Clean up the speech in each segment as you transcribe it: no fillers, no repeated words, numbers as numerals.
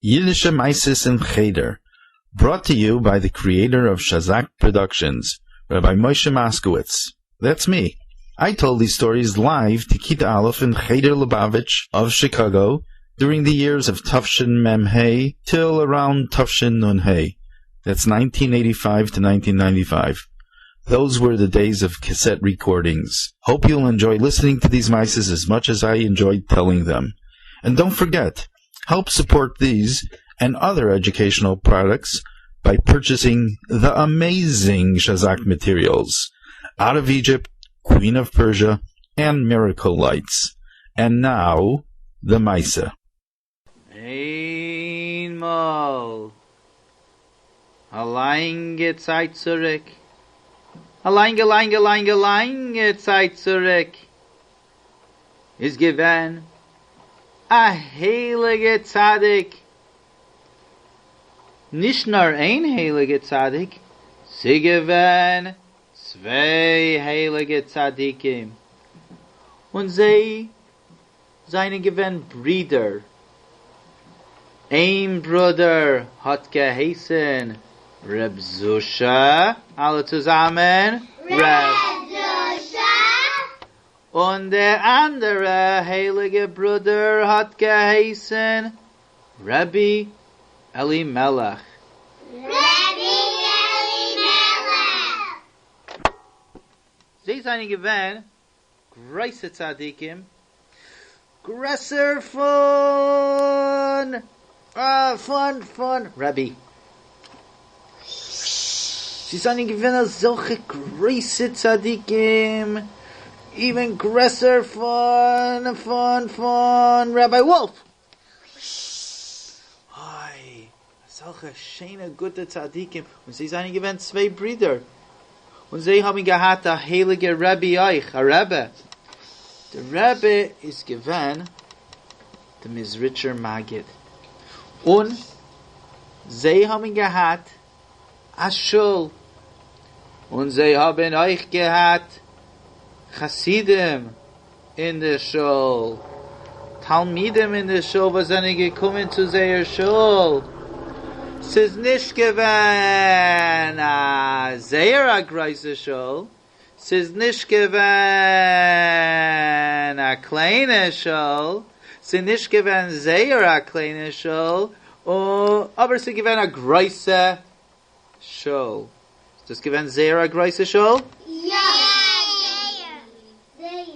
Yiddishe Maises in Cheder, brought to you by the creator of Shazak Productions, Rabbi Moshe Moskowitz. That's me. I told these stories live to Kita Aleph in Cheder Lubavitch of Chicago during the years of Tufshin Mem Hey till around Tufshin Nun Hey. That's 1985 to 1995. Those were the days of cassette recordings. Hope you'll enjoy listening to these mices as much as I enjoyed telling them. And don't forget, help support these and other educational products by purchasing the amazing Shazak materials, Out of Egypt, Queen of Persia, and Miracle Lights. And now, the Misa. איינמאל, א לאנגע צייט צוריק, א לאנגע לאנגע לאנגע לאנגע צייט צוריק, איז געווען א הייליגע צדיק, נישט נאר איין הייליגע צדיק, ס'געווען צוויי הייליגע צדיקים, און זיי זענען געווען ברידער, איין ברודער האט געהייסן ר' זושא, אלע צוזאמען, ר' זושא! און דער אנדערע הייליגע ברודער האט געהייסן רבי אלימלך. רבי אלימלך! זיי זענען געווען גרויסע צדיקים, גרעסער פון פון פון רבי. זיי זענען געווען אזעלכע גרויסע צדיקים, even גרעסער פון פון פון Rabbi וואלף. אוי, אזעלכע שיינע גוטע צדיקים, און זיי זענען געווען צוויי ברידער, און זיי האבן געהאט א הייליגע רבי אויך, א רבי. דער רבי איז געווען דער מעזריטשער מגיד, און זיי האבן געהאט א שול, און זיי האבן אויך געהאט חסידים אין די שול, תלמידים אין די שול וואס זענען געקומען צו זייער שול, ס'איז נישט געווען א זייער א גרויסע שול, ס'איז נישט געווען א קליינע שול, ס'איז נישט געווען זייער א קליינע שול, אבער ס'איז געווען א גרויסע שול. איז דאס געווען זייער א גרויסע שול? יא! זייער!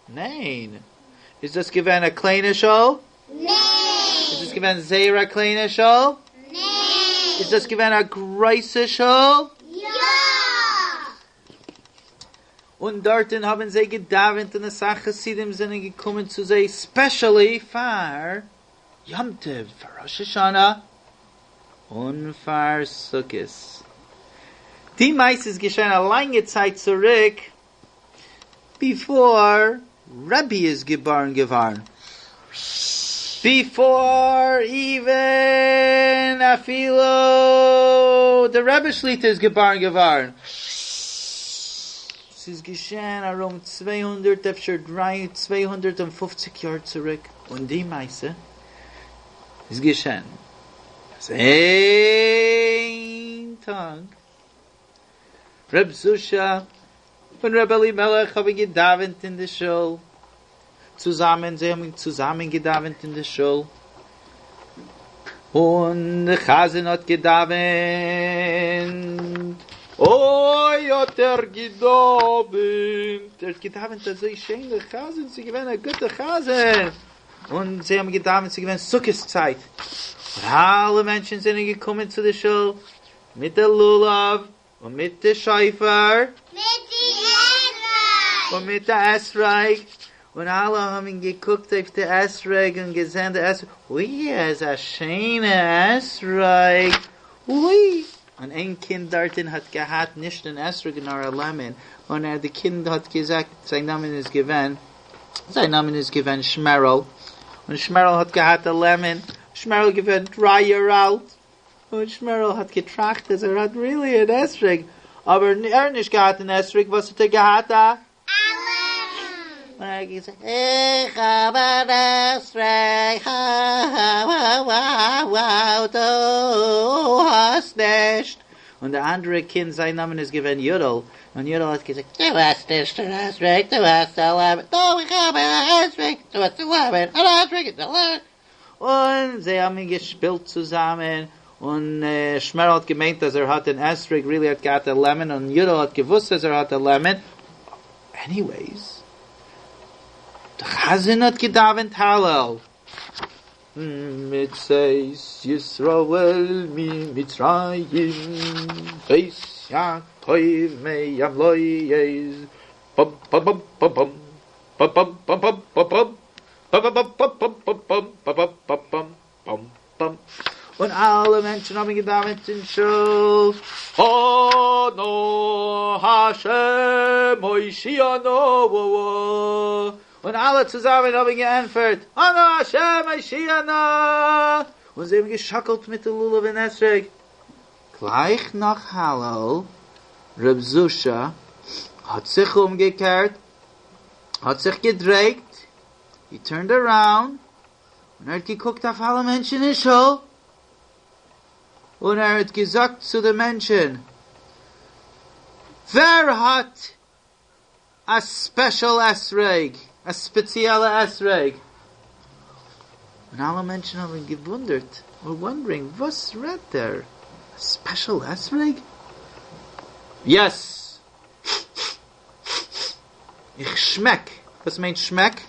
ניין! איז דאס געווען א קליינע שול? ניין! איז דאס געווען זייער א קליינע שול? ניין! איז דאס געווען א גרויסע שול? יא! און דארטן האבן זיי געדאווענט און אסאך חסידים זענען געקומען צו זיי specially פאר יום טוב, פאר ראש השנה און פאר סוכות. די מעשה איז געשען א לאנגע צייט צוריק before רבי איז געבארן געווארן, before even אפילו די רבי שליטא איז געבארן געווארן. ס'איז געשען ארום 200 אפשר 250 יאר צוריק, און די מעשה איז געשען אז איין טאג ר' זושא און ר' אלימלך האבן געדאווענט אין די שול צוזאמען, זיי האבן צוזאמען געדאווענט אין די שול, און די חזן האט געדאווענט, אוי האט ער געדאווענט, ער האט געדאווענט אזוי שיין דער חזן, ס'איז געווען א גוטער חזן, און זיי האבן געדאווענט, ס'איז געווען סוכות צייט, און אלע מענטשן זענען געקומען צו די שול מיט די לולב און מיט די שופר, מיט די אתרוג, און מיט די אתרוג, און אלע האבן געקוקט אויף די אתרוג און געזען די אתרוג, אוי איז א שיינע אתרוג, אוי, און איין קינד דארטן האט געהאט נישט אן אתרוג נאר א lemon, און ער די קינד האט געזאגט, זיין נאמען איז געווען, זיין נאמען איז געווען שמערל, און שמערל האט געהאט א lemon, שמערל איז געווען 3 יאר אלט, און שמערל האט געטראכט אז ער האט really אן אתרוג, אבער ער האט נישט געהאט אן אתרוג, וואס האט ער געהאט? א lemon! און ער האט געזאגט, איך האב אן אתרוג, האו-האו-האו-האו, דו האסט נישט. און די אנדערע קינד זיין נאמען איז געווען יודל, און יודל האט געזאגט, דו האסט נישט אן אתרוג, דו האסט א לעמען, דו איך האב אן אתרוג, דו האסט א לעמען, אן אתרוג איז א לעמען. און זיי האבן געשפילט צוזאמען, און שמערל האט געמיינט אז ער האט אן אתרוג, ריעלי ער האט געהאט א לעמען, און יודל האט געוואוסט אז ער האט א לעמען, עניוועיס, די חזן האט געדאווענט הלל. מצאת ישראל ממצרים, בית יעקב מעם לועז, פאם פאם פאם פאם פאם פאם פאם פאם פאם פאם פאם פאם און אלע מענטשן האבן געדאווענט אין שול. אנא השם הושיעה נא. און אלע צוזאמען האבן געענטפערט, אנא השם הושיעה נא. און זיי האבן געשאקלט מיט די לולב און אתרוג. גלייך נאך הלל, רב זושא האט זיך אומגעקערט, האט זיך געדרייט, הי טורנד אראונד, און ער האט געקוקט אויף אלע מענטשן אין שול, און ער האט געזאגט צו די מענטשן, ווער האט א ספעשל אתרוג, א ספעציעלע אתרוג? און אלע מענטשן האבן געוואונדערט, ווער וואנדערינג, וואס רעדט ער? א ספעשל אתרוג? יעס! איך שמעק, וואס מיינט שמעק?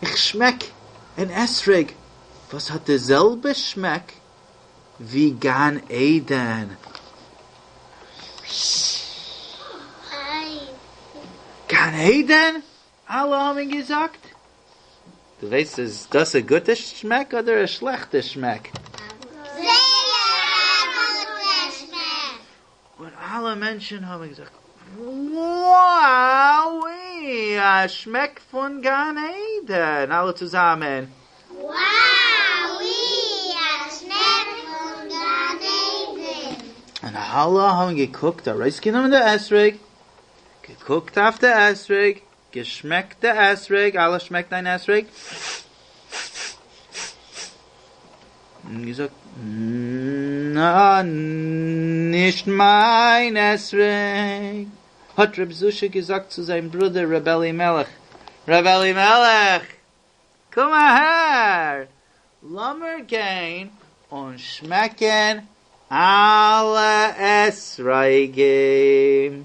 איך שמעק אן אתרוג וואס האט די זעלבע שמעק ווי גן עדן. גן עדן? אלע האבן געזאגט. דו ווייסט איז דאס א גוטע שמעק אדער א שלעכטע שמעק? זייער א גוטע שמעק! און אלע מענטשן האבן געזאגט, וואו! א שמעק פון גן עדן! אלע צוזאמען. וואו! א שמעק פון גן עדן! און אלע האבן געקוקט, ארויסגענומען די אתרוג, געקוקט אויף די אתרוג, געשמעקט די אתרוג, אלע שמעקט דיין אתרוג, און געזאגט, נא, נישט מיין אתרוג, האט רב זושא געזאגט צו זיין ברודער ר' אלימלך, ר' אלימלך, קום אהער, לאמיר גיין און שמעקן אלע אתרוגים.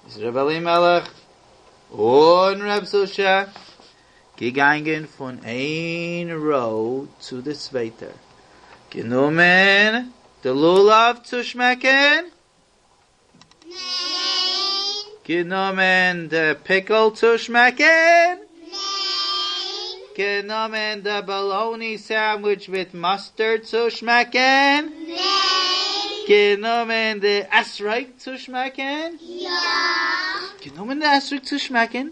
איז ר' אלימלך און ר' זושא געגאנגען פון איין ראו צו די צווייטע, גענומען די לולב צו שמעקן, ניין. גענומען די פיקל צו שמעקן? ניין. גענומען די באלאוני סענדוויטש מיט מאסטערד צו שמעקן? ניין. גענומען די אתרוג צו שמעקן? יא. גענומען די אתרוג צו שמעקן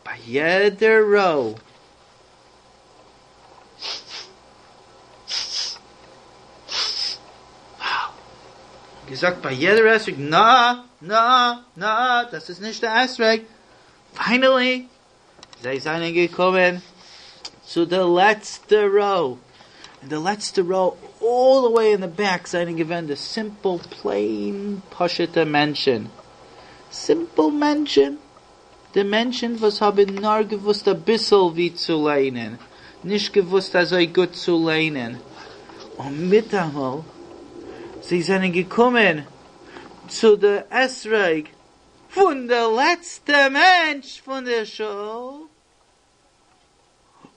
ביי יעדע ראו. געזאגט ביי יעדער אתרוג נא נא נא דאס איז נישט די אתרוג, פיינעלי זיי זענען געקומען צו די לעצטע ראו, און די לעצטע ראו אלל די וועי אין די בעק זענען געווען די סימפל פלעין פשוטע מענטשן, סימפל מענטשן, די מענטשן וואס האבן נאר געוואוסט אביסל ווי צו ליינען, נישט געוואוסט אזוי גוט צו ליינען, און מיטאמאל זיי זענען געקומען צו די אתרוג פון די לעצטע מענטש פון די שול,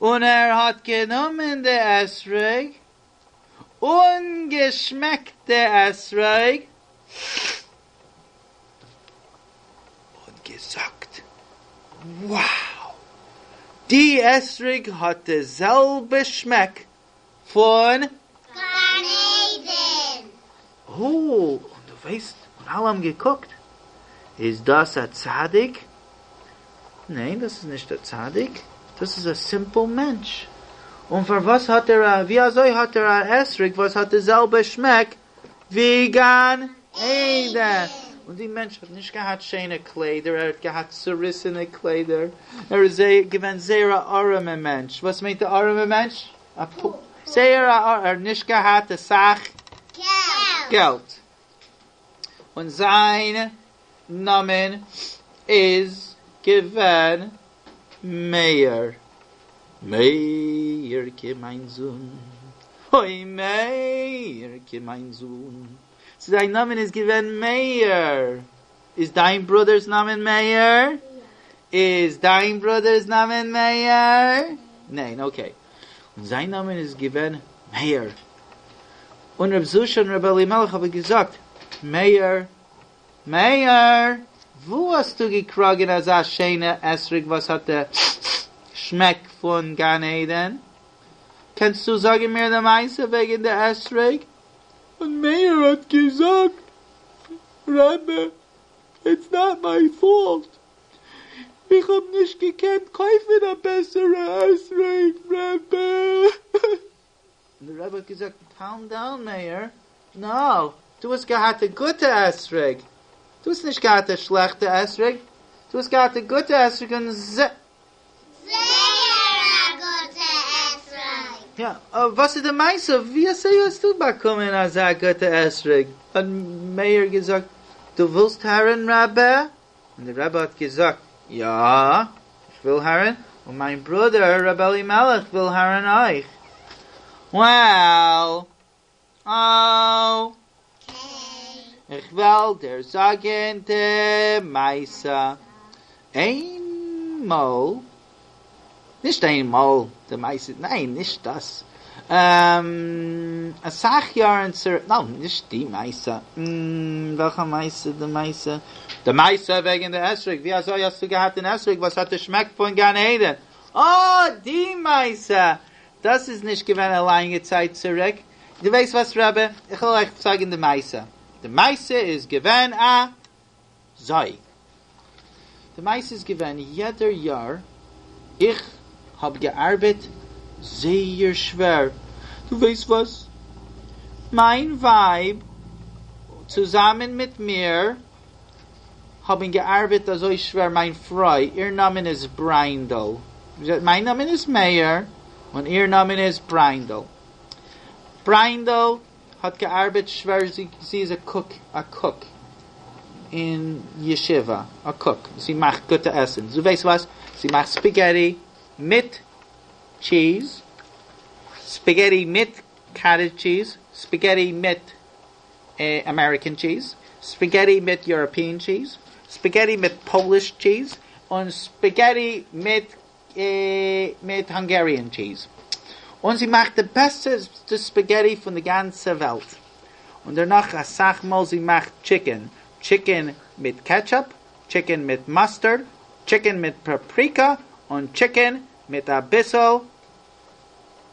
און ער האט גענומען די אתרוג און געשמעקט די אתרוג און געזאגט, wow! די אתרוג האט די זעלבע שמעק פון גן עדן! או, און דו ווייסט, און אלע האבן געקוקט, איז דאס א צדיק? ניין דאס איז נישט א צדיק, דאס איז א סימפל מענטש, און פארוואס האט ער א, ווי אזוי האט ער א אתרוג וואס האט די זעלבע שמעק ווי גן עדן? און די מענטש האט נישט געהאט שיינע קליידער, ער האט געהאט צוריסענע קליידער, ער איז געווען זייער א ארעמע מענטש, וואס מיינט א ארעמע מענטש? א זייער א ער האט נישט געהאט אסאך געלט, און זיין נאמען איז געווען מאיר. מאירקע מיין זון, אוי מאירקע מיין זון. סאו זיין נאמען איז געווען מאיר. איז דיין ברודער'ס נאמען מאיר? איז דיין ברודער'ס נאמען מאיר? ניין, okay. און זיין נאמען איז געווען מאיר. און רב זושא און רב אלימלך האבן געזאגט, מאיר, מאיר, וואו האסטו געקראגן אזא שיינע אתרוג וואס האט די שמעק פון גן עדן? קענסטו זאגן מיר די מעשה וועגן די אתרוג? און מאיר האט געזאגט, רבי, it's not my fault, איך האב נישט געקענט קויפן א בעסערע אתרוג, רבי. און דער רבי האט געזאגט, calm down מאיר, no, דו האסט געהאט א גוטע אתרוג, דו האסט נישט געהאט א שלעכטע אתרוג, דו האסט געהאט א גוטע אתרוג און ז. זייער א גוטע אתרוג. יא, וואס איז די מעשה? ווי אזוי האסטו באקומען אזא גוטע אתרוג? האט מאיר געזאגט, דו ווילסט הערן רבי? און דער רבי האט געזאגט, יא, איך וויל הערן, און מיין ברודער ר' אלימלך וויל הערן אויך. Well, oh, איך וועל דיר זאגן די מעשה. איינמאל, נישט איינמאל, די מעשה, ניין, נישט דאס. אסאך יארן צוריק, no, נישט די מעשה. וועלכע מעשה? די מעשה? די מעשה וועגן די אתרוג, ווי אזוי האסטו געהאט אן אתרוג וואס האט די שמעק פון גן עדן? אה, די מעשה! דאס איז נישט געווען א לאנגע צייט צוריק. דו ווייסט וואס רבי? איך וועל אייך זאגן די מעשה. די מעשה איז געווען אזוי. די מעשה איז געווען יעדער יאר איך האב געארבעט זייער שווער. דו ווייסט וואס? מיין ווייב צוזאמען מיט מיר האבן געארבעט אזוי שווער, מיין פרוי, איר נאמען איז בריינדל, מיין נאמען איז מאיר, און איר נאמען איז בריינדל. בריינדל האט געארבעט שווער, זי איז א cook, א cook אין ישיבה, א cook, זי מאכט גוטע עסן, דו ווייסט וואס? זי מאכט ספאגעטי מיט cheese, ספאגעטי מיט cottage cheese, ספאגעטי מיט American cheese, ספאגעטי מיט European cheese, ספאגעטי מיט Polish cheese, און ספאגעטי מיט מיט Hungarian cheese. און זי מאכט די בעסטע ספאגעטי פון די גאנצע וועלט. און דערנאך אסאך מאל זי מאכט chicken, chicken מיט ketchup, chicken מיט mustard, chicken מיט paprika, און chicken מיט אביסל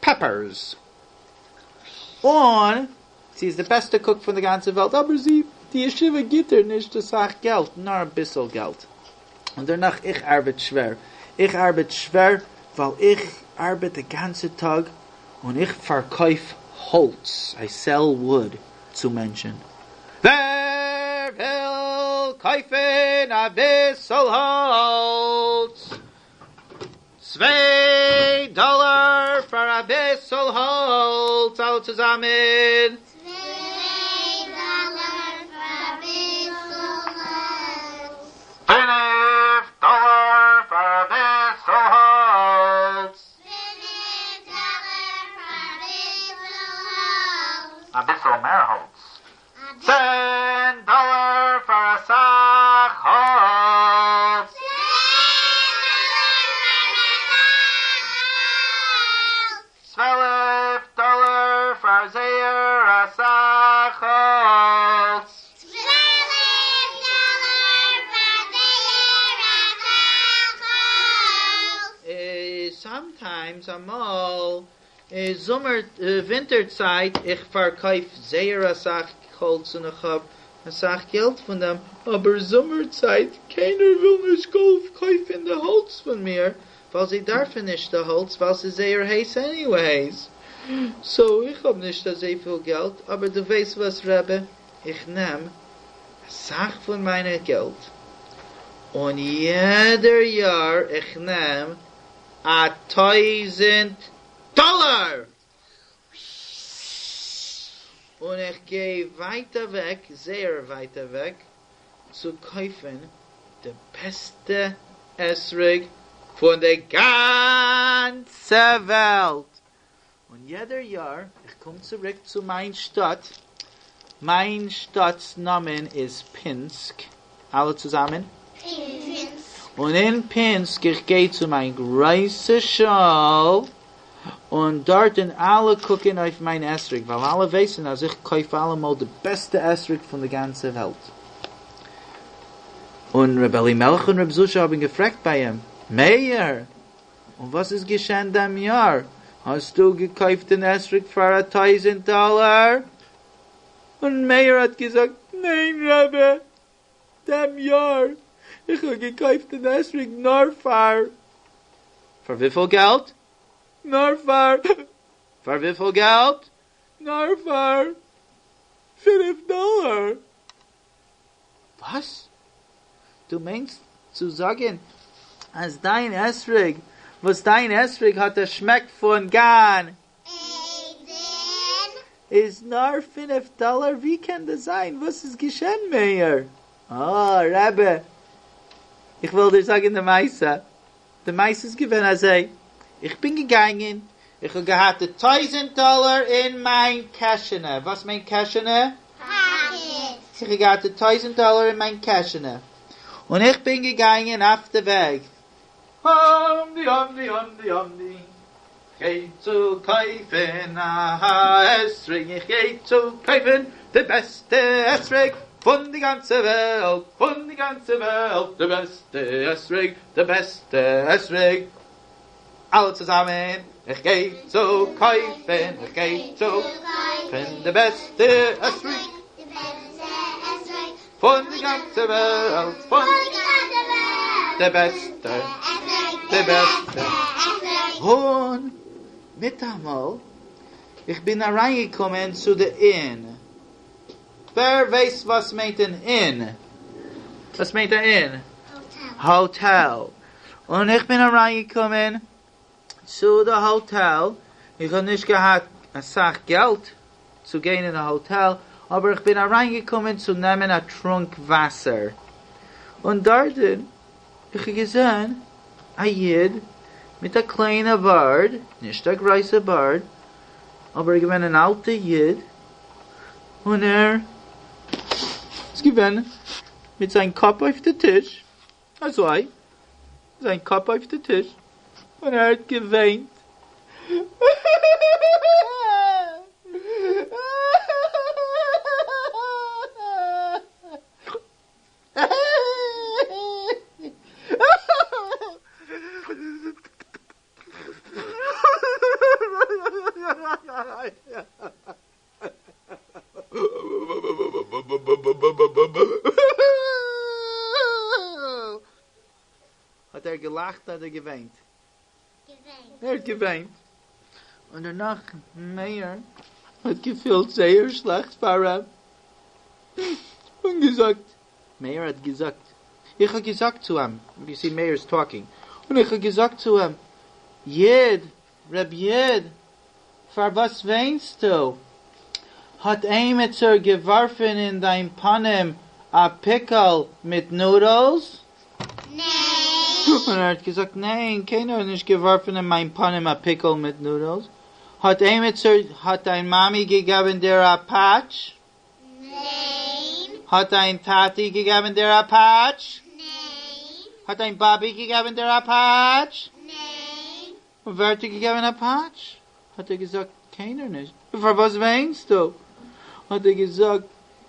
peppers. און זי איז די בעסטע cook פון די גאנצע וועלט, אבער זי, די ישיבה גיט איר נישט אסאך געלט, נאר אביסל געלט. און דערנאך איך ארבעט שווער, איך ארבעט שווער ווייל איך ארבעט די גאנצע טאג און איך פארקויף האלץ, I sell wood, צו מענטשן. ווער וויל קויפן אביסל האלץ? צוויי דאלאר פאר אביסל האלץ, אלע צוזאמען. צוויי דאלאר פאר אביסל האלץ. פינף דאלאר פאר אביסל האלץ. פינף דאלאר פאר אביסל האלץ. אביסל מער האלץ. צען דאלאר פאר אסאך האלץ. 12 דאלאר פאר זייער אסאך האלץ. 12 דאלאר פאר זייער אסאך האלץ. Sometimes אמאל זומער ווינטער צייט איך פארקויף זייער אסאך האלץ און איך האב אסאך געלט פון דעם, אבער זומער צייט קיינער וויל נישט קויפן די האלץ פון מיר, ווייל זיי דארפן נישט די האלץ ווייל ס'איז זייער הייס anyways. So איך האב נישט אזויפיל געלט, אבער דו ווייסט וואס רבי, איך נעם אסאך פון מיינע געלט, און יעדער יאר איך נעם א טויזענט דאלאר! און איך גיי ווייט אוועק, זייער ווייט אוועק, צו קויפן די בעסטע אתרוג פון די גאנצע וועלט! און יעדער יאר איך קום צוריק צו מיין שטאט, מיין שטאט'ס נאמען איז פינסק, אלע צוזאמען? פינסק. און אין פינסק איך גיי צו מיין גרויסע שול, און דארטן אלע קוקן אויף מיין אתרוג, ווייל אלע ווייסן אז איך קויף אלעמאל די בעסטע אתרוג פון די גאנצע וועלט. און ר' אלימלך און ר' זושא האבן געפרעגט ביי אים, מאיר! און וואס איז געשען דעם יאר? האסטו געקויפט אן אתרוג פאר א טויזענט דאלאר? און מאיר האט געזאגט, ניין רבי, דעם יאר איך האב געקויפט אן אתרוג נאר פאר, פאר וויפיל געלט? נאר פאר, פאר וויפיל געלט? נאר פאר פינף דאלאר! וואס? דו מיינסט צו זאגן אז דיין אתרוג, וואס דיין אתרוג האט א שמעק פון גן עדן? איז נאר פינף דאלאר? ווי קען דאס זיין? וואס איז געשען מאיר? אה, רבי, איך וועל דיר זאגן די מעשה. די מעשה איז געווען אזוי, איך בין געגאנגען, איך האב געהאט די טויזענט דאלאר אין מיין קעשענע, וואס מיינט קעשענע? פאקעט. איך האב געהאט די טויזענט דאלאר אין מיין קעשענע, און איך בין געגאנגען אויף די וועג, המדי המדי המדי המדי, כ'גיי צו קויפן א אתרוג, איך גיי צו קויפן די בעסטע אתרוג פון די גאנצע וועלט, פון די גאנצע וועלט, די בעסטע אתרוג, די בעסטע אתרוג, אלע צוזאמען, איך גיי צו קויפן, איך גיי צו קויפן די בעסטע אתרוג, פון די גאנצע וועלט, פון די בעסטע, די בעסטע. און מיטאמאל איך בין אריינגעקומען צו די inn. ווער ווייסט וואס מיינט אן inn? וואס מיינט א inn? האטעל. און איך בין אריינגעקומען צו די האטעל, איך האב נישט געהאט אסאך געלט צו גיין אין א האטעל, אבער איך בין אריינגעקומען צו נעמען א טרונק וואסער, און דארטן איך האב געזען א איד מיט א קליינע בארד, נישט א גרויסע בארד, אבער ער איז געווען אן אלטע איד, און ער איז געווען מיט זיין קאפ אויף די טיש, אזוי, זיין קאפ אויף די טיש, און ער האט געוויינט. האט ער געלאכט אדער געוויינט? געוויינט. ער האט געוויינט. און דערנאך מאיר האט געפילט זייער שלעכט פאר אים און געזאגט, מאיר האט געזאגט, איך האב געזאגט צו אים, יו סי מאיר איז טאלקינג, און איך האב געזאגט צו אים, איד, רבי איד, פארוואס וויינסטו? האט עימיצער געווארפן אין דיין פנים א פיקל מיט נודלס? ניין. און ער האט געזאגט, ניין, קיינער האט נישט געווארפן אין מיין פנים א פיקל מיט נודלס. האט עימיצער, האט דיין מאמי געגעבן דיר א פאטש? ניין. האט דיין טאטי געגעבן דיר א פאטש? ניין. האט דיין באבי געגעבן דיר א פאטש? ניין. און ווער האט דיר געגעבן א פאטש? האט ער געזאגט, קיינער נישט. פארוואס וויינסטו? האט ער געזאגט,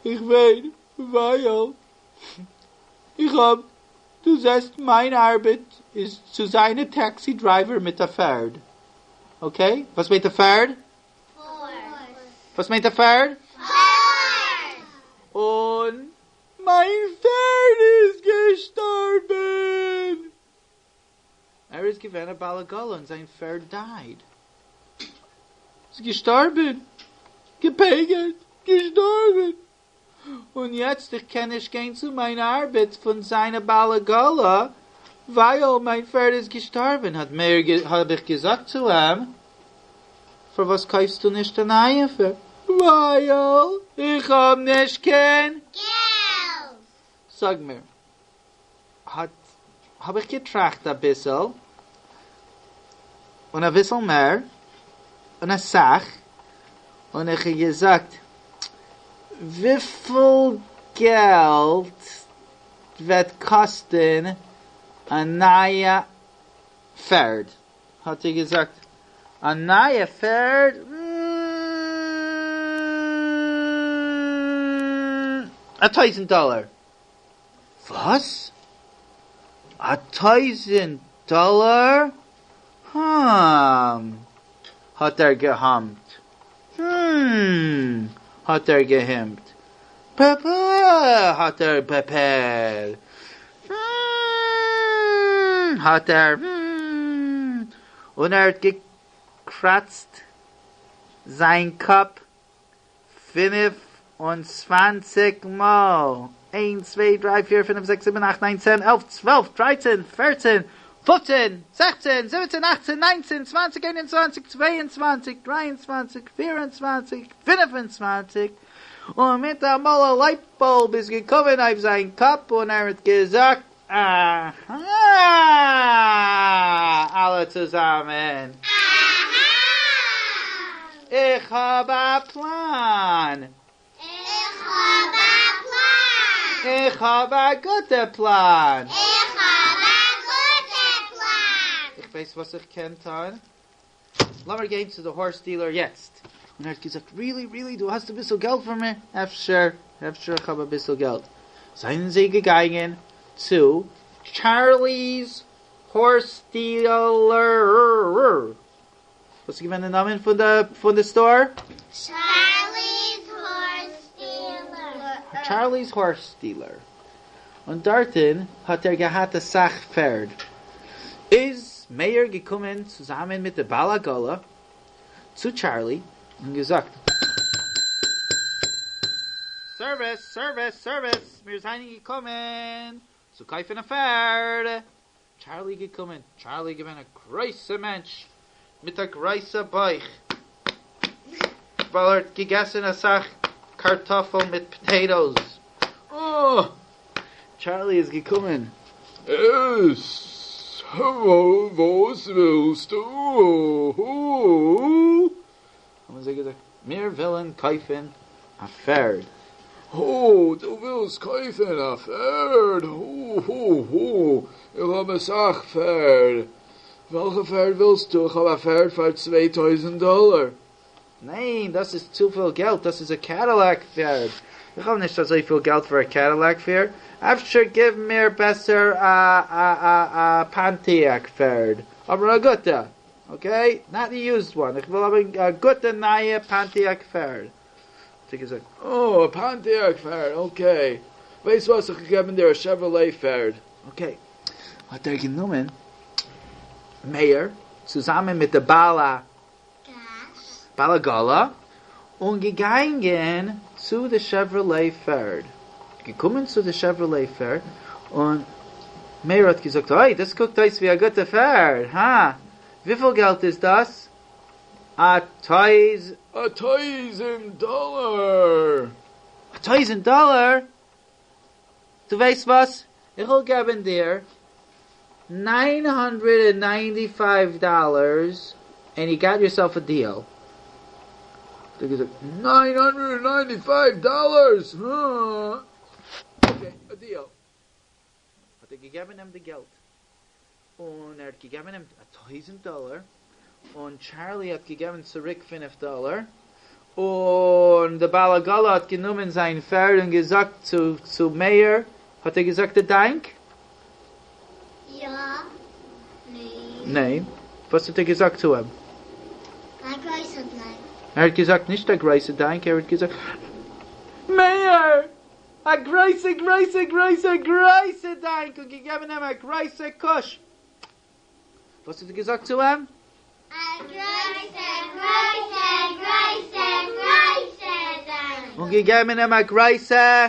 איך וויין ווייל איך האב, דו זעסט מיין ארבעט איז צו זיין א טעקסי דרייווער מיט א פערד, אקעי? וואס מיינט א פערד? וואס מיינט א פערד? און מיין פערד איז געשטארבן! ער איז געווען א בעל עגלה און זיין פערד דייד. איז געשטארבן. געפגר'ט. געשטארבן. און יעצט איך קען נישט גיין צו מיין ארבעט פון זיין א בעל עגלה ווייל מיין פערד איז געשטארבען, האט מאיר האב איך געזאגט צו אים, פארוואס קויפסטו נישט א נייע פערד? ווייל איך האב נישט קיין געלט. זאג מיר, האט האב איך געטראכט אביסל, און אביסל מער, און אסאך, און איך האב געזאגט, וויפיל געלט וועט קאסטן א נייע פערד? האט ער געזאגט, א נייע פערד? א טויזנט דאלער! וואס? א טויזנט דאלער? הממ. האט ער געהאמט. הממ. האט ער געהימט. פ-פ האט ער פ-פעט. הממ. האט ער הממ. און ער האט געקראצט זיין קאפ 25 מאל. איינס, צוויי, דריי, פיר, פינף, זעקס, זיבן, אכט, ניין, צען, עלף, צוועלף, דרייצן, פערצן, פופצן, זעכצן, זיבעצן, אכצן, ניינצן, צוואנציג, איין און צוואנציג, צוויי און צוואנציג, דריי און צוואנציג, פיר און צוואנציג, פינף און צוואנציג, און מיט אמאל א לייט באלב איז געקומען אויף זיין קאפ און ער האט געזאגט, אהא! אלע צוזאמען. אהא! איך האב א פלאן! איך האב א פלאן! איך האב א גוטע פלאן! איך האב א גוטע פלאן! איך ווייס וואס איך קען טון. לאמיר גיין צו די הארס דיעלער יעצט. און ער האט געזאגט, רילי רילי דו האסט אביסל געלט פאר מיר? אפשר, אפשר איך האב אביסל געלט. זענען זיי געגאנגען צו טשארלי'ס הארס דיעלער. וואס איז געווען די נאמען פון די פון די סטאר? טשארלי'ס הארס דיעלער. טשארלי'ס הארס דיעלער. און דארטן האט ער געהאט אסאך פערד. איז מאיר געקומען צוזאמען מיט די בעל עגלה צו טשארלי און געזאגט. סערוויס! סערוויס! סערוויס! מיר זענען געקומען צו קויפן א פערד! טשארלי געקומען, טשארלי געווען א גרויסע מענטש מיט א גרויסע בויך, ווייל ער האט געגעסן אסאך קארטאפל מיט פאטעיטאס. אה! טשארלי איז געקומען. עס, וואס ווילסטו? האבן זיי געזאגט, מיר ווילן קויפן א פערד. הו, דו ווילסט קויפן א פערד? הו הו הו, איך האב אסאך פערד. וועלכע פערד ווילסטו? איך האב א פערד פאר 2000 דאלער. ניין, דאס איז צופיל געלט, דאס איז א קעדילעק פערד. איך האב נישט אזויפיל געלט פאר א קעדילעק פערד. אפשר גיב מיר בעסער א א א א פאנטיעק פערד, אבער א גוטע. אקעי, נאט די יוזד וואן, איך וויל האבן א גוטע נייע פאנטיעק פערד. האט ער געזאגט. אה, א פאנטיעק פערד, אקעי. ווייסט וואס, איך וועל געבן דיר א שעווערלעי פערד. אקעי. האט ער גענומען מאיר צוזאמען מיט די בעל בעל עגלה און געגאנגען צו די שעווערלעי פערד. געקומען צו די שעווערלעי פערד און מאיר האט געזאגט, אוי, דאס קוקט אויס ווי א גוטע פערד, הא? וויפיל געלט איז דאס? א טויז. א טויזענט דאלער! א טויזענט דאלער? דו ווייסט וואס? איך וועל געבן דיר 995 דאלערס ענד יו גאט יורסעלף א דיעל. האט ער געזאגט, 995 דאלערס? הא? אקעי, א דיעל. האט ער געגעבן אים די געלט, און ער האט געגעבן אים א טויזענט דאלער, און טשארלי האט געגעבן צוריק פינף דאלער, און די בעל עגלה האט גענומען זיין פערד און געזאגט צו צו מאיר, האט ער געזאגט א דאנק? יא. ניין. ניין. וואס האט ער געזאגט צו אים? א גרויסע דאנק. ער האט געזאגט נישט א גרויסע דאנק, ער האט געזאגט, מאיר! א גרויסע גרויסע גרויסע גרויסע דאנק! און געגעבן אים א גרויסע קוש. וואס האט ער געזאגט צו אים? א גרויסע גרויסע גרויסע גרויסע דאנק! און געגעבן אים א גרויסע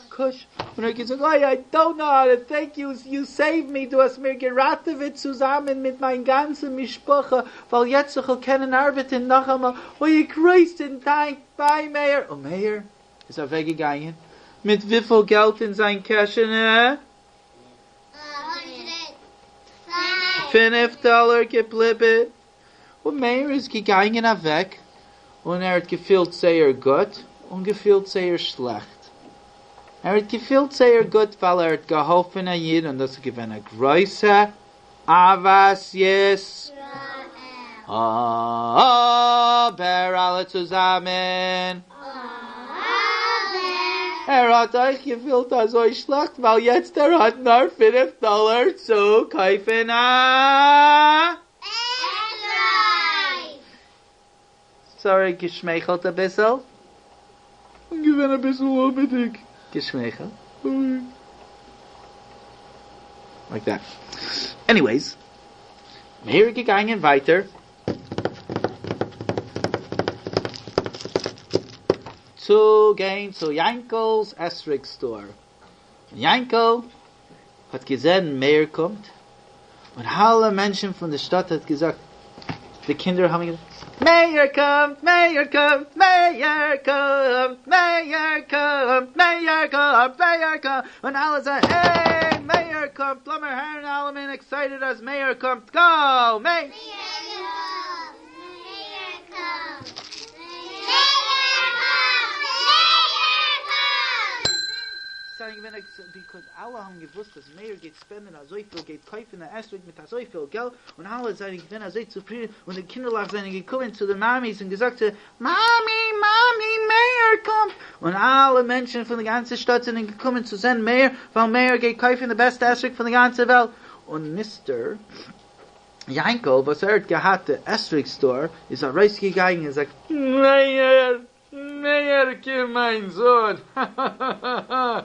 קוש, און ער האט געזאגט, אוי, איי דאנט נאו האו טו טענק יו, יו סעיווד מי, דו האסט מיר געראטעוועט צוזאמען מיט מיין גאנצע משפחה, ווייל יעצט איך וועל קענען ארבעטען נאכאמאל, אוי א גרויסן דאנק, ביי מאיר, און מאיר איז אוועק געגאנגען מיט וויפיל געלט אין זיין קעשענע? פינף דאלער געבליבען, און מאיר איז געגאנגען אוועק, און ער האט געפילט זייער גוט, און געפילט זייער שלעכט. ער האט געפילט זייער גוט ווייל ער האט געהאלפן א איד און דאס איז געווען א גרויסע אהבת ישראל. אבער אלע צוזאמען. ער האט אויך געפילט אזוי שלעכט ווייל יעצט ער האט נאר פינף דאלער צו קויפן א. סארי, געשמייכלט אביסל. און געווען אביסל לעבעדיג. געשמייכלט. לייק דעט. עניוועיס, מאיר געגאנגען ווייטער צו גיין צו יענקל'ס אתרוג סטאר. און יענקל האט געזען מאיר קומט, און אלע מענטשן פון די שטאט האט געזאגט, די קינדער האבן געזאגט, מאיר קומט, מאיר קומט, מאיר קומט, מאיר קומט, מאיר קומט, מאיר קומט, און אלע זאגן, העי, מאיר קומט, לאמיר הערן אלעמען עקסייטעד אז מאיר קומט, גאו, מאיר! ביקאוז אלע האבן געוואוסט אז מאיר גייט ספענדען אזויפיל גייט קויפן א אתרוג מיט אזויפיל געלט און אלע זענען געווען אזוי צופרידן און די קינדערלעך זענען געקומען צו די מאמיס און געזאגט צו מאמי מאמי מאיר קומט און אלע מענטשן פון די גאנצע שטאט זענען געקומען צו זען מאיר ווייל מאיר גייט קויפן די בעסטע אתרוג פון די גאנצע וועלט און מיסטער יענקל וואס ער האט געהאט די אתרוג סטאר איז ארויסגעגאנגען און געזאגט מאיר! מאיר קום מיין זון! האהאהא!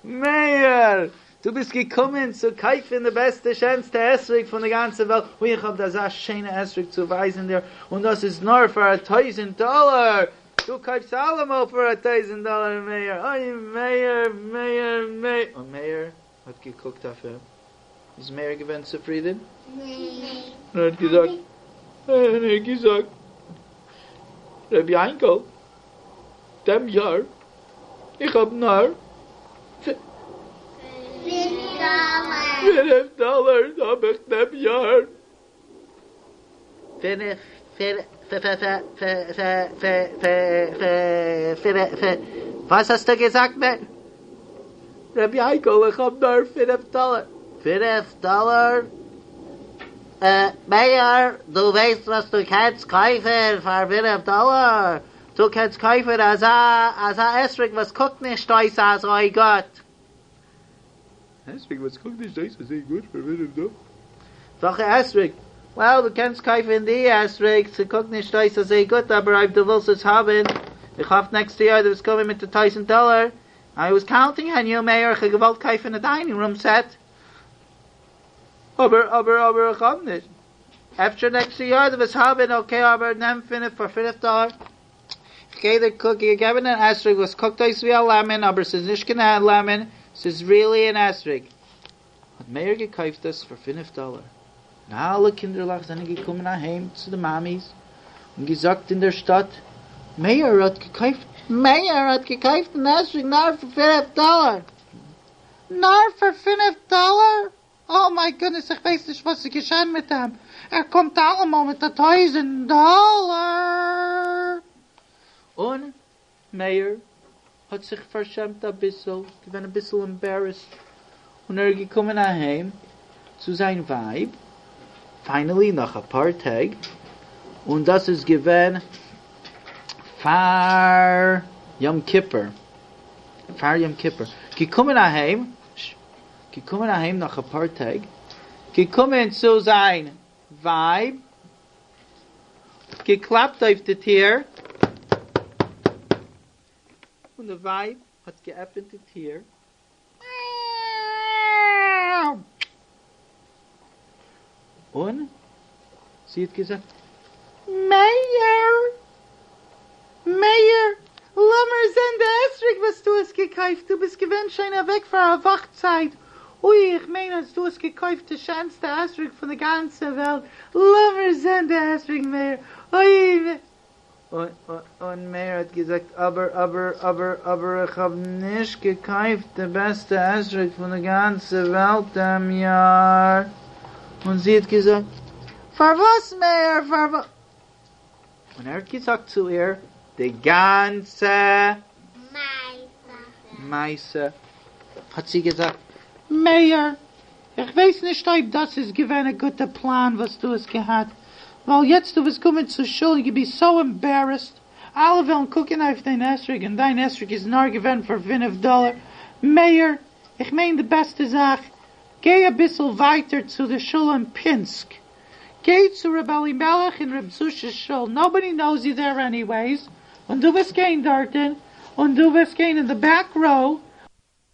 מאיר! דו ביסט געקומען צו קויפן די בעסטע שענסטע אתרוג פון די גאנצע וועלט, אוי איך האב אזא שיינע אתרוג צו ווייזן דיר, און דאס איז נאר פאר א טויזענט דאלער! דו קויפסט אלעמאל פאר א טויזענט דאלער מאיר! אוי מאיר! מאיר! מאיר! און מאיר האט געקוקט אויף אים, איז מאיר געווען צופרידען? ניין. און ער האט געזאגט, און ער האט געזאגט, ר' יענקל, דעם יאר איך האב נאר פינף דאלער האב איך דעם יאר. פינף, פינף, פ פ פ פ פ פ פ פ פינף, וואס האסטו געזאגט מאיר? ר' יענקל איך האב נאר פינף דאלער. פינף דאלער? מאיר דו ווייסט וואס דו קענסט קויפן פאר פינף דאלער? דו קענסט קויפן אזא אזא אתרוג וואס קוקט נישט אויס אזוי גוט. אתרוג וואס קוקט נישט אויס אזוי גוט פאר פינף דאלער? וועלכע אתרוג? וועל דו קענסט קויפן די אתרוג, ס'קוקט נישט אויס אזוי גוט אבער אויב דו ווילסט עס האבן, איך האף נעקסטע יאר דו וועסט קומען מיט די טויזענט דאלער, איי וואס קאונטינג אן יו מאיר, איך האב געוואלט קויפן א דיינינג רום סעט, אבער אבער אבער איך האב נישט, אפשר נעקסטע יאר דו וועסט האבן, אקעי אבער נעם פינף פאר פינף דאלער. כ'גיי דיר געבן אן אתרוג וואס קוקט אויס ווי א לעמען אבער ס'איז נישט קיין לעמען, ס'איז ריעלי אן אתרוג. האט מאיר געקויפט עס פאר פינף דאלער, און אלע קינדערלעך זענען געקומען אהיים צו די מאמיס און געזאגט אין דער שטאט, מאיר האט געקויפט, מאיר האט געקויפט אן אתרוג נאר פאר פינף דאלער! נאר פאר פינף דאלער? אה מיי גודנעס איך ווייס נישט וואס איז געשען מיט אים, ער קומט אלעמאל מיט א טויזענט דאלער. און מאיר האט זיך פארשעמט אביסל, געווען אביסל עמבערעסד, און ער איז געקומען אהיים צו זיין ווייב, פיינעלי נאך אפאר טעג, און דאס איז געווען פאר יום כיפור, פאר יום כיפור, געקומען אהיים, געקומען אהיים נאך אפאר טעג, געקומען צו זיין ווייב, געקלאפט אויף די טיר, און די ווייב האט געעפענט די טיר, און זי האט געזאגט, מאיר! מאיר! לאמיר זען! געקויפט? דו ביסט געווען שוין אוועק פאר א וואך צייט, אוי איך מיין אז דו האסט געקויפט די שענסטע אתרוג פון די גאנצע וועלט, לאמיר זען די אתרוג מאיר, אוי. און מאיר האט געזאגט, אבער אבער אבער אבער איך האב נישט געקויפט די בעסטע אתרוג פון די גאנצע וועלט דעם יאר, און זי האט געזאגט, פארוואס מאיר פארוואס? און ער האט געזאגט צו איר די גאנצע מעשה. האט זי געזאגט, מאיר, איך ווייס נישט אויב דאס איז געווען א גוטע פלאן וואס דו האסט געהאט, ווייל יעצט דו וועסט קומען צו שול יו בי סאו עמבערעסד, אלע וועלן קוקן אויף דיין אתרוג און דיין אתרוג איז נאר געווען פאר פינף דאלער, מאיר, איך מיין די בעסטע זאך, גיי אביסל ווייטער צו די שול אין פינסק, גיי צו ר' אלימלך און ר' זושא'ס שול, נאובאדי נאוס יו דער עניוועיס, און דו וועסט גיין דארטן, און דו וועסט גיין אין די בעק ראו,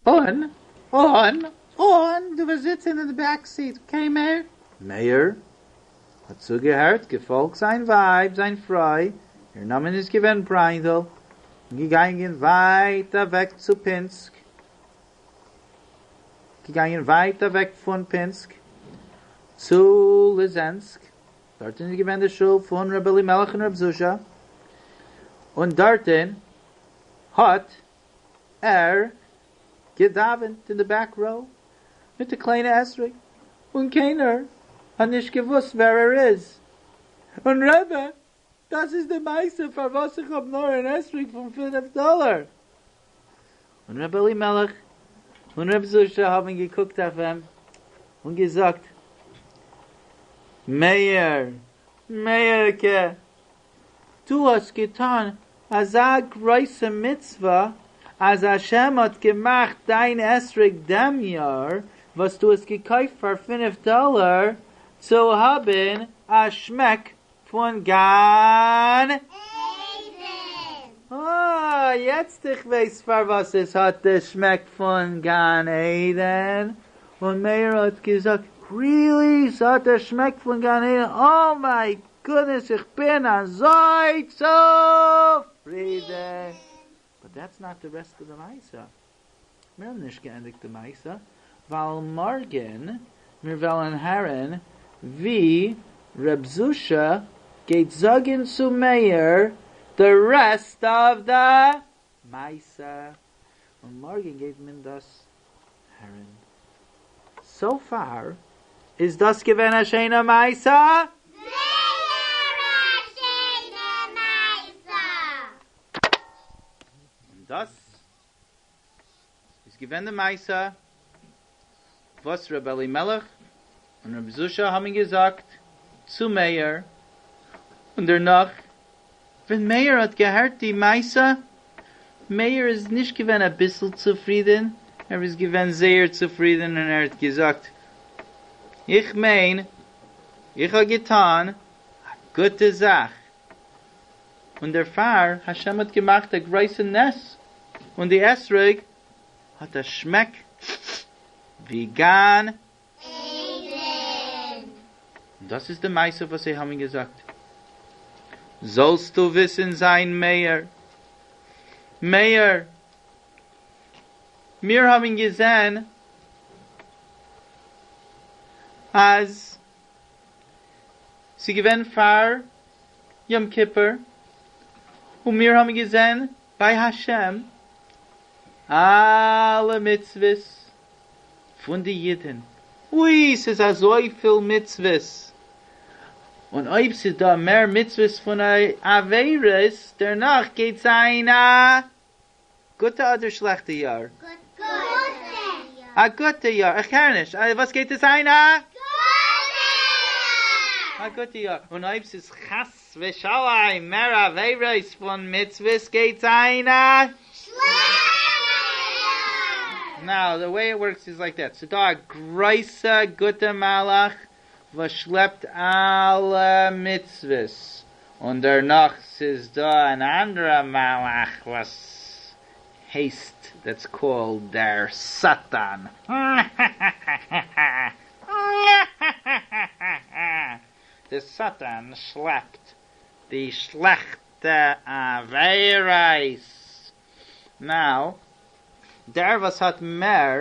און, און, און דו וועסט זיצן אין די בעק סיט, אקעי מאיר? מאיר האט צוגעהערט, געפאלגט זיין ווייב, זיין פרוי, איר נאמען איז געווען בריינדל, און געגאנגען ווייט אוועק צו פינסק, געגאנגען ווייט אוועק פון פינסק צו ליזענסק, דארטן איז געווען די שול פון רבי אלימלך און רב זושא, און דארטן האט ער געדאווענט אין די בעק ראו מיט די קליינע אתרוג, און קיינער האט נישט געוואוסט ווער ער איז, און רבי, דאס איז די מעשה פארוואס איך האב נאר אן אתרוג פון פינף דאלער. און רבי אלימלך און רבי זושא האבן געקוקט אויף אים און געזאגט, מאיר, מאיר'קע, דו האסט געטאן אזא גרויסע מצוה אז השם האט געמאכט דיין אתרוג דעם יאר וואס דו האסט געקויפט פאר פינף דאלער צו האבן א שמעק פון גן עדן. אה, יעצט איך ווייס פארוואס עס האט די שמעק פון גן עדן, און מאיר האט געזאגט, רילי? ס'האט די שמעק פון גן עדן? אה מיי גודנעס איך בין אזוי צופרידן! באט דעטס נאט די רעסט אוו די מעשה. מיר האבן נישט געענדיגט די מעשה, ווייל מארגן מיר וועלן הערן ווי ר' זושא גייט זאגן צו מאיר די רעסט אוו די מעשה, און מארגן גייט מען דאס הערן. סאו פאר איז דאס געווען א שיינע מעשה? זייער א שיינע מעשה! און דאס איז געווען די מעשה וואס ר' אלימלך און ר' זושא האבן געזאגט צו מאיר, און דערנאך ווען מאיר האט געהערט די מעשה, מאיר איז נישט געווען אביסל צופרידען, ער איז געווען זייער צופרידען און ער האט געזאגט, איך מיין איך האב געטאן א גוטע זאך, און דערפאר השם האט געמאכט א גרויסע נס און די אתרוג האט א שמעק ווי גן עדן. און דאס איז די מעשה וואס זיי האבן געזאגט, זאלסטו וויסן זיין מאיר, מאיר, מיר האבן געזען אז ס'איז געווען פאר יום כיפור, און מיר האבן געזען ביי השם אלע מצוות פון די אידן, אוי ס'איז אזויפיל מצוות, און אויב ס'איז דא מער מצוות פון עבירות, דערנאך גייט זיין א גוטע אדער שלעכטע יאר? גוטע. א גוטע יאר, איך הער נישט, וואס גייט עס זיין א? גוטע יאר! א גוטע יאר, און אויב ס'איז חס ושלום מער עבירות פון מצוות גייט זיין א? שלעכטע יאר! נאו, די וועי איט ווארקס איז לייק דעט, ס'דא א גרויסע גוטע מלאך וואס שלעפט אלע מצוות, און דערנאך ס'איז דא אן אנדערע מלאך וואס הייסט דעטס קאלד דער שטן, דער שטן שלעפט די שלעכטע עבירות, נאו. דער וואס האט מער,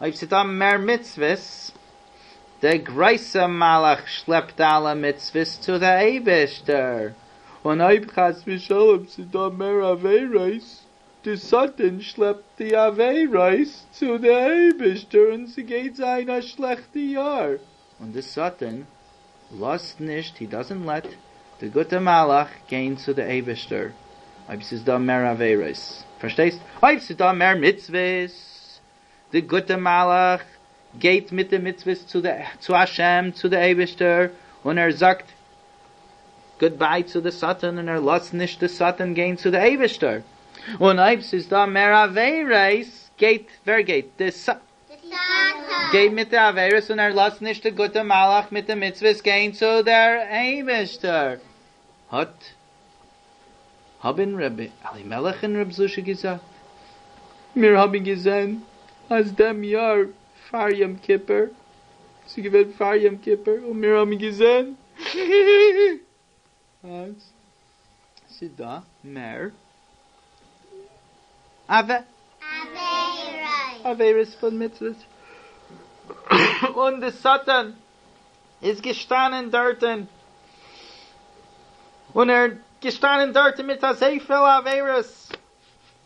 אויב ס'דא מער מצוות, דער גרויסע מלאך שלעפט אלע מצוות צו דער אייבערשטער, און אויב חס ושלום ס'דא מער עבירות, די שטן שלעפט די עבירות צו די אייבערשטער און ס'גייט זיין א שלעכטע יאר. און די שטן לאזט נישט, הי דאזענט לעט, די גוטע מלאך גיין צו די אייבערשטער אויב ס'איז דא מער עבירות, פארשטייסט? אויב ס'איז דא מער מצוות, די גוטע מלאך גייט מיט די מצוות צו די צו השם צו די אייבערשטער און ער זאגט גוד ביי צו די שטן און ער לאזט נישט די שטן גיין צו די אייבערשטער, און אויב ס'איז דא מער עבירות גייט ווער גייט? די שטן גייט מיט די עבירות און ער לאזט נישט די גוטע מלאך מיט די מצוות גיין צו דער אייבערשטער. האט האבן רבי אלימלך און רב זושא געזאגט, מיר האבן געזען אז דעם יאר פאר יום כיפור, ס'איז געווען פאר יום כיפור, און מיר האבן געזען אז ס'איז דא מער עבירות פון מצוות, און די שטן איז געשטאנען דארטן, און ער געשטאנען דארטן מיט אזויפיל עבירות,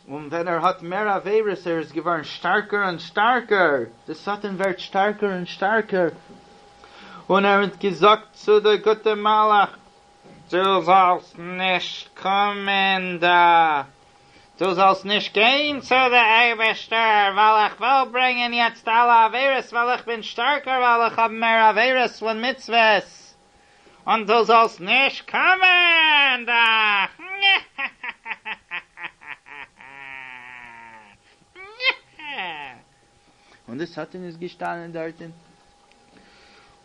און ווען ער האט מער עבירות ער איז געווארן שטארקער און שטארקער, די שטן ווערט שטארקער און שטארקער, און ער האט געזאגט צו די גוטע מלאך, דו זאלסט נישט קומען דא, דו זאלסט נישט גיין צו די אייבערשטער, ווייל איך וועל ברענגען יעצט אלע עבירות, ווייל איך בין שטארקער, ווייל איך האב מער עבירות פון מצוות, און דו זאלסט נישט קומען דא. און די שטן איז געשטאנען דארטן,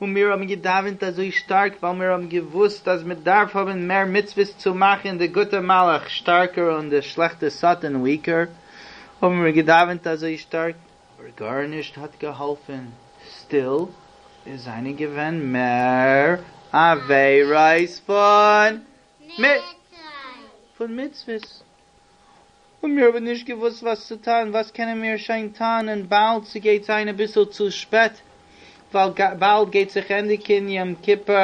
און מיר האבן געדאווענט אזוי שטארק ווייל מיר האבן געוואוסט אז מען דארף האבן מער מצוות צו מאכן די גוטע מלאך שטארקער און די שלעכטע שטן וויקער, האבן מיר געדאווענט אזוי שטארק, אבער גארנישט האט געהאלפן, סטיל עס זענען געווען מער עבירות פון מצוות. און מיר האבן נישט געוואוסט וואס צו טון, וואס קענען מיר שוין טון, און באלד ס'גייט זיין אביסל צו שפעט, ווייל באלד גייט זיך ענדיגן יום כיפור,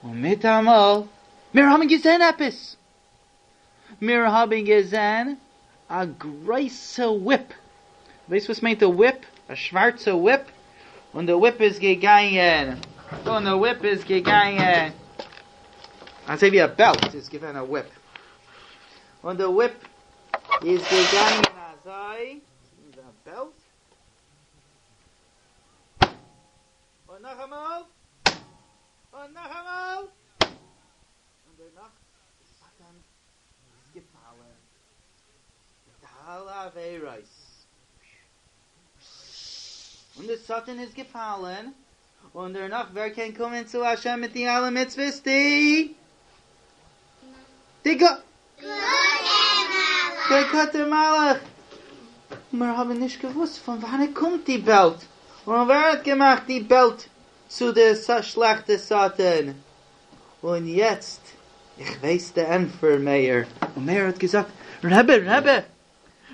און מיטאמאל, מיר האבן געזען עפעס! מיר האבן געזען א גרויסע וויפ, ווייסט וואס מיינט א וויפ? א שווארצע וויפ, און די וויפ איז געגאנגען, און די וויפ איז געגאנגען, אזוי ווי א בעלט איז געווען א וויפ, און די וויפ איז געגאנגען אזוי, א בעלט, און נאכאמאל, און נאכאמאל, און דערנאך די שטן איז געפאלען מיט אלע עבירות, און די שטן איז געפאלען, און דערנאך ווער קען קומען צו השם מיט די אלע מצוות? די די גוטע מלאך! מיר האבן נישט געוואוסט פון וואנעט קומט די בעלט, און ווער האט געמאכט די בעלט צו די שלעכטע שטן, און יעצט איך ווייס די ענטפער מאיר, און מאיר האט געזאגט, רבי רבי,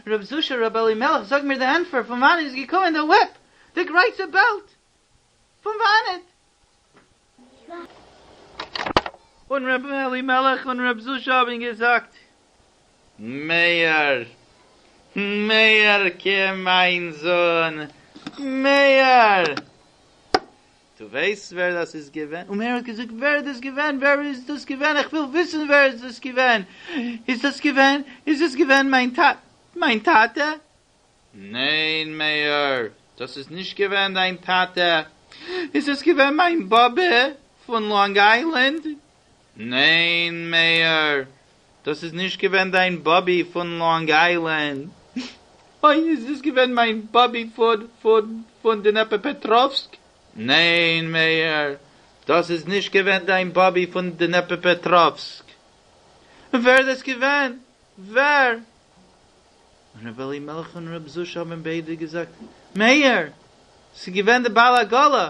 רב זושא רב אלימלך זאג מיר די ענטפער, פון וואנעט איז געקומען די וויפ, די גרויסע בעלט, פון וואנעט? און רבי אלימלך און רב זושא האבן געזאגט, מאיר, מאיר'קע מיין זון, מאיר! דו ווייסט ווער דאס איז געווען? און מאיר האט געזאגט, ווער איז דאס געווען? ווער איז דאס געווען? איך וויל וויסן ווער איז דאס געווען? איז דאס געווען, איז דאס געווען מיין טא, מיין טאטע? ניין מאיר, דאס איז נישט געווען דיין טאטע. איז דאס געווען מיין באבע פון לאנג איילענד? ניין מאיר, דאס איז נישט געווען דיין באבי פון לאנג איילענד. אוי, איז דאס געווען מיין באבי פון פון פון דנעפעפעטראווסק? ניין מאיר, דאס איז נישט געווען דיין באבי פון דנעפעפעטראווסק. ווער איז דאס געווען? ווער? און רבי אלימלך און רבי זושא האבן ביידע געזאגט, מאיר, ס'איז געווען די בעל עגלה!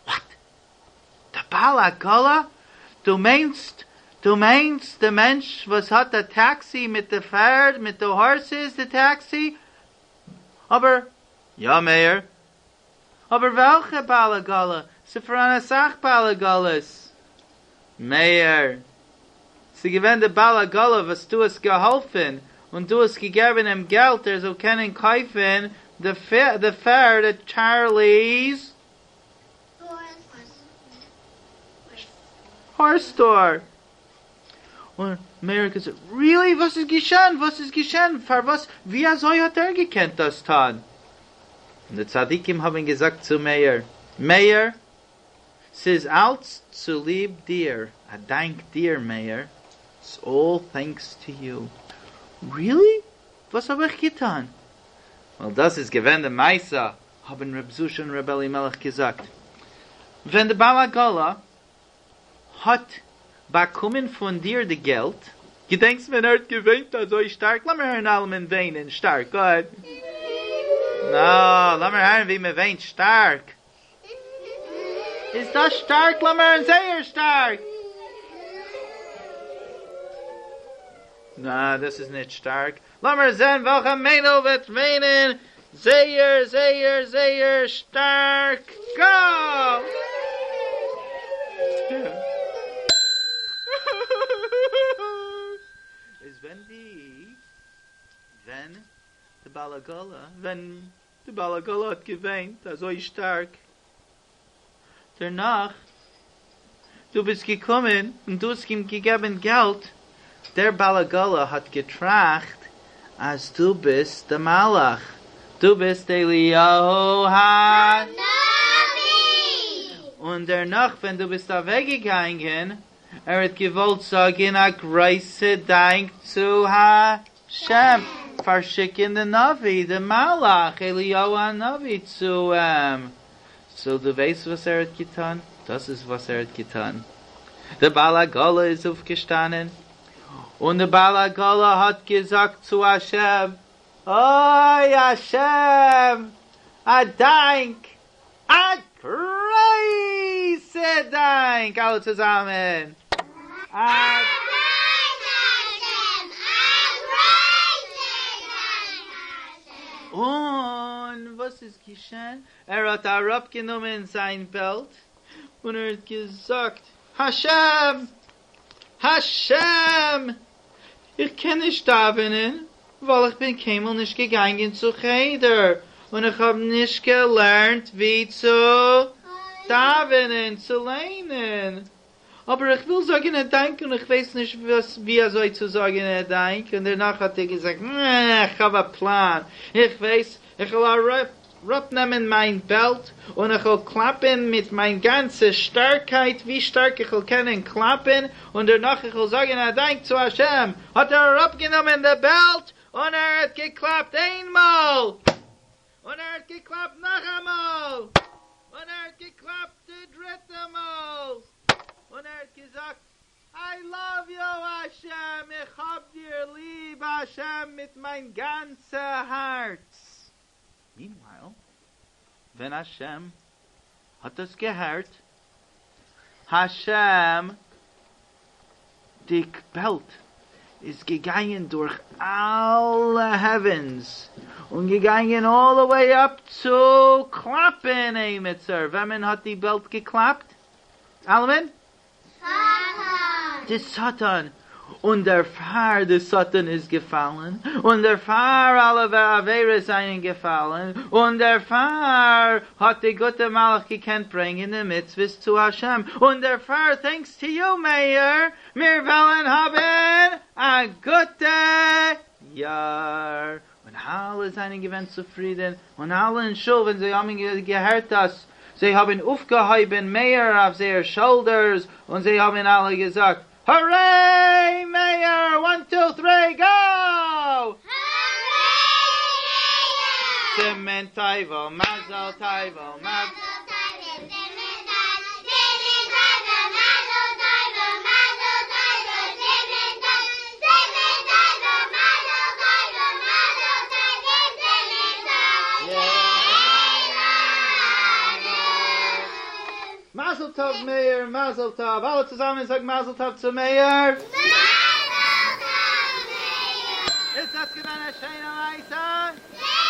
וואט? די בעל עגלה? דו מיינסט דו מיינסט די מענטש וואס האט א טעקסי מיט די פערד מיט די הארסעס די טעקסי? אבער יא מאיר. אבער וועלכע בעל עגלה? ס'פאראן אסאך בעל עגלות. מאיר. ס'געווען די בעל עגלה וואס דו האסט געהאלפן און דו האסט געגעבן אים געלט ער זאל קענען קויפן די פערד עט טשארלי'ס הארס סטאר. און מאיר האט געזאגט, ריעלי? וואס איז געשען? וואס איז געשען? פארוואס? ווי אזוי האט ער געקענט דאס טון? און די צדיקים האבן געזאגט צו מאיר, מאיר, ס'איז אלץ צוליב דיר, א דאנק דיר מאיר, איטס אלל טענקס טו יו. ריעלי? וואס האב איך געטון? ווייל דאס איז געווען די מעשה, האבן ר' זושא און ר' אלימלך געזאגט, ווען די בעל עגלה האט באקומען פון דיר די געלט, געדענקסט ווען ער האט געוויינט אזוי שטארק? לאמיר הערן אלעמען וויינען שטארק, גאו אהעד. נא, לאמיר הערן ווי מען וויינט שטארק. איז דאס שטארק? לאמיר הערן זייער שטארק. נא, דאס איז נישט שטארק. לאמיר זען וועלכע מיידל וועט וויינען זייער זייער זייער שטארק. גאו! איז ווען די ווען די בעל עגלה ווען די בעל עגלה האט געוויינט אזוי שטארק דערנאך דו ביסט געקומען און דו האסט אים געגעבן געלט, דער בעל עגלה האט געטראכט אז דו ביסט די מלאך, דו ביסט אליהו הנביא! און דערנאך ווען דו ביסט אוועקגעגאנגען, ער האט געוואלט זאגן א גרויסע דאנק צו השם פאר שיקן די נביא, די מלאך אליהו הנביא צו אים. סאו דו ווייסט וואס ער האט געטון? דאס איז וואס ער האט געטון. די בעל עגלה איז אויפגעשטאנען, און די בעל עגלה האט געזאגט צו השם, אוי השם, א דאנק, א גרויסע דאנק, אלע צוזאמען, א דאנק השם, א גרויסע דאנק השם. און וואס איז געשען? ער האט אראפגענומען זיין בעלט און ער האט געזאגט, השם! השם! איך קען נישט דאווענען ווייל איך בין קיינמאל נישט געגאנגען צו חדר און איך האב נישט געלערנט ווי צו דאווענען, צו ליינען. אבער איך וויל זאגן א דאנק און איך ווייס נישט וואס ווי אזוי צו זאגן א דאנק, און דערנאך האט ער געזאגט, נע, איך האב א פלאן, איך ווייס, איך וועל אראפנעמען מיין בעלט און איך וועל קלאפן מיט מיין גאנצע שטארקייט ווי שטארק איך וועל קענען קלאפן, און דערנאך איך וועל זאגן א דאנק צו השם, האט ער אראפגענומען די בעלט און ער האט געקלאפט איינמאל! און ער האט געקלאפט נאכאמאל! און ער האט געקלאפט די דריטע מאל! און ער האט געזאגט, איי לאוו יו השם, איך האב דיר ליב השם מיט מיין גאנצע הארץ! מינווייל, ווען השם האט דאס געהערט, השם די בעלט איז געגאנגען דורך אלע העווענס און געגאנגען אלל די וועי אפ צו קלאפן עימיצער, וועמען האט די בעלט געקלאפט? אלעמען? שטן! די שטן! און דערפאר די שטן איז געפאלן, און דערפאר אלע עבירות זענען געפאלן, און דערפאר האט די גוטע מלאך געקענט ברענגען די מצוות צו השם, און דערפאר טענקס טו יו מאיר, מיר וועלן האבן א גוטע יאר. און אלע זענען געווען צופרידען, און אלע אין שול ווען זיי האבן געהערט דאס, זיי האבן אויפגעהויבן מאיר אויף זייער שאלדערס, און זיי האבן אלע געזאגט, הורעי מאיר! וואן טו טרי גאו! הורעי מאיר! סימן טוב מזל טוב מזל טוב סימן טוב סימן טוב מזל טוב מזל טוב סימן טוב סימן טוב מזל טוב מזל טוב סימן טוב מזל טוב! טוב מאיר, מזל טוב, אלע צוזאמען זאגן מזל טוב צו מאיר. מזל טוב מאיר! איז דאס געווען א שיינע מעשה? זייער!